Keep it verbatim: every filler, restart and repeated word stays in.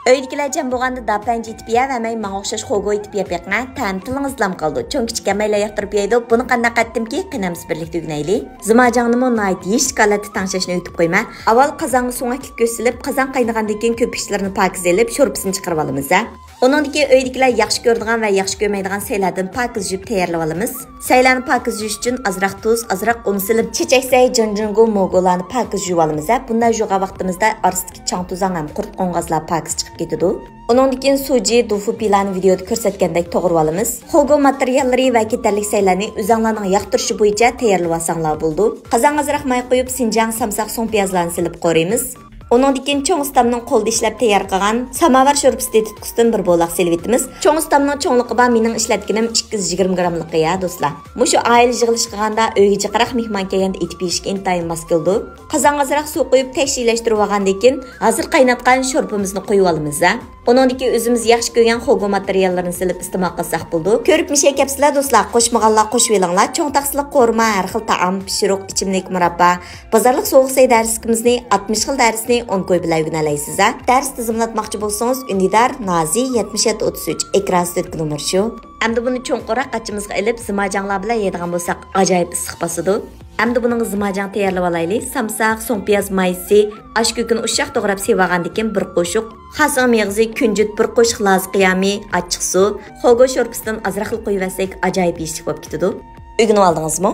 ئۆيدىكىلەر جەم بولغاندا داپەنجى ئېتىپ يەۋەرمەي، ماڭا ئوخشاش خوگو ئېتىپ يەپ بېقىڭە، تەمى تىلىڭىزدا قالىدۇ. چوڭ كىچىك ھەممەيلەن ياقتۇرۇپ يەيدۇ. بۇنى قانداق قىلدىمكى، قېنى ھەممىسى بىرلىكتە ئۆگىنەيلى. زىماجاڭنىمۇ ناھايىتى يېيىشلىك ھالەتتە تەڭشەشنى ئۆتۈپ قويما. ئاۋۋال قازانغا سۇڭەكلىك كۆز سېلىپ، قازان قاينىغاندىن كېيىن كۆپۈكچىلىرىنى پاكىز ئېلىپ، شورپىسىنى چىقىرىۋالىمىز ھە. ئۇنىڭدىن كېيىن ئۆيدىكىلەر ياخشى كۆرىدىغان ۋە ياخشى كۆرمەيدىغان سەيلەردىن پاكىز يۇيۇپ تەييارلىۋالىمىز. سەيلەرنى پاكىز يۇيۇش ئۈچۈن ئازراق تۇز، ئازراق ئۇن سېلىپ، چېچەك سەي، جىڭجىڭگو، موگولارنى پاكىز يۇيۇۋالىمىز ھە. بۇنداق يۇغان ۋاقتىمىزدا ئارىسىدىكى چاڭ توزاڭ ھەم قۇرت قوڭغازلار پاكىز چىقىپ كېتىدۇ. ئۇنىڭدىن كېيىن سۇجى، دۇفۇ پىلانى ۋىدېئودا كۆرسەتكەندەك توغرىۋالىمىز. خوگو ماتېرىياللىرى ۋە كېتەرلىك سەيلەرنى ئۆزەڭلارنىڭ ياقتۇرۇشى بويىچە تەييارلىۋالساڭلار بولىدۇ. قازانغا ئازراق ماي قۇيۇپ، سىنجاڭ، سامساق، سۇڭ پىيازلارنى سېلىپ قورۇيمىز. ئۇنىڭدىن كېيىن چوڭ ئۇستامنىڭ قولىدا ئىشلەپ تەييار قىلغان ساماۋار شورپىسى تېتىتقۇسىدىن بىر بولاق سېلىۋېتىمىز. چوڭ ئۇستامنىڭ چوڭلۇقى بار، مېنىڭ ئىشلەتكىنىم ئىككى يۈز يىگىرمە گراملىق يا دوستلار. مۇشۇ ئائىلە يىغىلىشى قىلغاندا ئۆيگە جىقراق مېھمان كەلگەندە ئېتىپ يېيىشكە ئىنتايىن ماس كېلىدۇ. قازانغا ئازراق سۇ قۇيۇپ تەكشىلەشتۈرۈۋالغاندىن كېيىن، ھازىر قايناتقان شورپىمىزنى قۇيۇۋالىمىز ھە. ئۇنىڭدىن كېيىن ئۆزىمىز ياخشى كۆرگەن خوگو ماتېرىياللىرىنى سېلىپ ئىستېمال قىلساق بولىدۇ. كۆرۈپ مىشەي كەپسىلە دوستلار، قوشمىغانلار قوشۇۋېلىڭلار. چوڭ تاقسىلىق قورۇما، ھەر خىل تائام، پىشۇرۇق، ئىچىملىك، مۇراببا، بازارلىق سوغۇق سەي دەرسلىكىمىزنى، ئاتمىش خىل دەرسنى ئون كوي بىلەن ئۆگىنەلەيسىز ھە. دەرس تىزىملاتماقچى بولسىڭىز، ئۈندىدار، نازى، يەتمىش يەتتە ئوتتۇز ئۈچ، ئېكران ئۈستىدىكى نومۇر شۇ. ئەمدى بۇنى چوڭقۇراق قاچىمىزغا ئېلىپ، زىماجاڭلار بىلەن يەيدىغان بولساق، ئاجايىپ ئىسسىق باسىدۇ. ئەمدى بۇنىڭغا زىماجاڭ تەييارلىۋالايلى. سامساق، سۇڭپىياز مايسى، ئاش كۆكىنى ئۇششاق توغراپ سېۋىۋالغاندىن كېيىن، بىر قوشۇق خاسىڭ مېغىزى، كۈنجۈت، بىر قوشۇق لازا قىيامى، ئاچچىق سۇ، خوگو شورپىسىدىن ئازراقلا قۇيۇۋەتسەك، ئاجايىپ يېيىشلىك بولۇپ كېتىدۇ. ئۆگىنىۋالدىڭىزمۇ؟